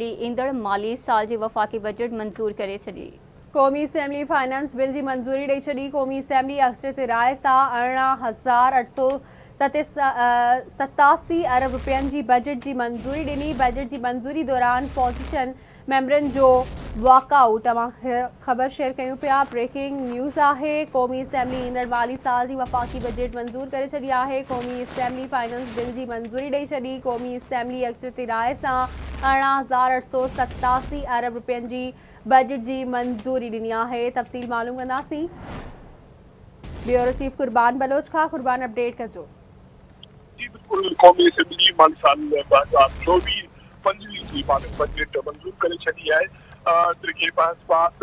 ايندڙ مالي سال جي وفاقي بجيٽ منظور ڪري ڇڏي. قومي اسيمبلي فنانس بل جي منظوري ڏئي ڇڏي. قومي اسيمبلي اڪثريت راء سان 18,887 ارب رپين جي بجيٽ جي منظوري ڏني. بجيٽ جي منظوري دوران اپوزيشن ميمبرن جو واڪ آئوٽ. اوهان خبر شيئر ڪيون پيا، بريڪنگ نيوز آهي. قومي اسيمبلي ايندڙ مالي سال جي وفاقي بجيٽ منظور ڪري ڇڏي آهي. قومي اسيمبلي فنانس بل جي منظوري ڏئي ڇڏي. قومي اسيمبلي اڪثريتي راء سان 18,887 ارب رپين جي بجيٽ جي منظوري ڏني آهي. تفصيل معلوم ڪنداسين بيورو چيف قربان بلوچ کان. قربان، اپڊيٽ ڪجو. جي بلڪل، قومي اسيمبلي مالي سال 2024 25 جي مالي بجيٽ منظور ڪري ڇڏي آهي. ڊگهي بحث بعد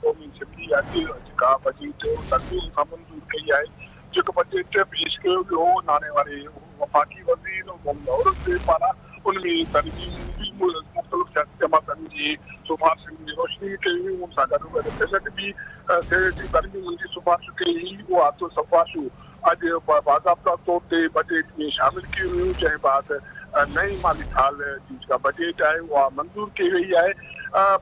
قومي اسيمبلي اڄ جيڪا بجيٽ ترميم سان منظور ڪئي آهي. جيڪو بجيٽ پيش ڪيو ويو هو ناڻي واري وفاقي وزير محمد اورنگزيب پاران، ان ۾ ترميمون به مختلف سياسي جماعتن جي سفارشن جي روشني ۾ ڪيون ويون. ان سان گڏوگڏ سينيٽ به سينيٽ جي ترميمن جي سفارش ڪئي هئي. اها سفارشون اڄ باضابطا طور تي بجيٽ ۾ شامل ڪيون ويون، جنهن بعد نئين مالي سال جي جيڪا بجيٽ آهي اها منظور ڪئي وئي آهي.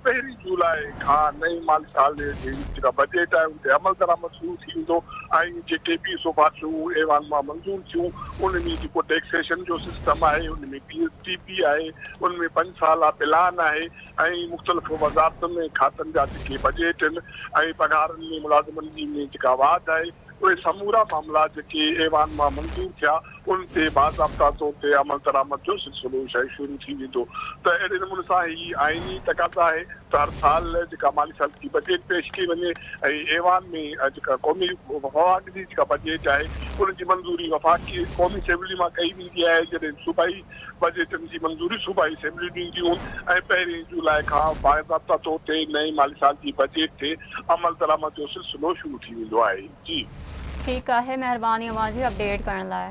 پهرين جولاء کان نئين مالي سال جي جيڪا بجيٽ آهي ان تي عملدرآمد شروع ٿي ويندو ۽ جيڪي به سفارشون ايوان مان منظور ٿيون ان ۾ جيڪو ٽيڪسيشن جو سسٽم آهي، ان ۾ پي ايس ڊي پي آهي، ان ۾ پنج سالا پلان آهي ۽ مختلف وزارتن ۽ کاتن جا جيڪي بجيٽ آهن ۽ پگهارن ۾ ملازمن جي ۾ جيڪا واڌ آهي، اهي سمورا معاملا جيڪي ايوان مان منظور ٿيا ان تي باضابطا طور تي عملدرآمد جو سلسلو شروع ٿي ويندو ته اهڙي نموني سان هي آئيني تقاضا آهي ته هر سال جيڪا مالي سال جي بجيٽ پيش ڪئي وڃي ۽ ايوان ۾ جيڪا قومي وفاق جي جيڪا بجيٽ آهي ان جي منظوري وفاقي قومي اسيمبلي مان ڪئي ويندي آهي، جڏهن صوبائي بجيٽن جي منظوري صوبائي اسيمبليون ڏينديون آهن ۽ پهرين جولاء کان باضابطا طور تي نئين مالي سال جي بجيٽ تي عملدرآمد جو سلسلو شروع ٿي ويندو آهي. جي. ٺيڪ آهي مهرباني اوهان جي اپڊيٽ ڪرڻ لاء.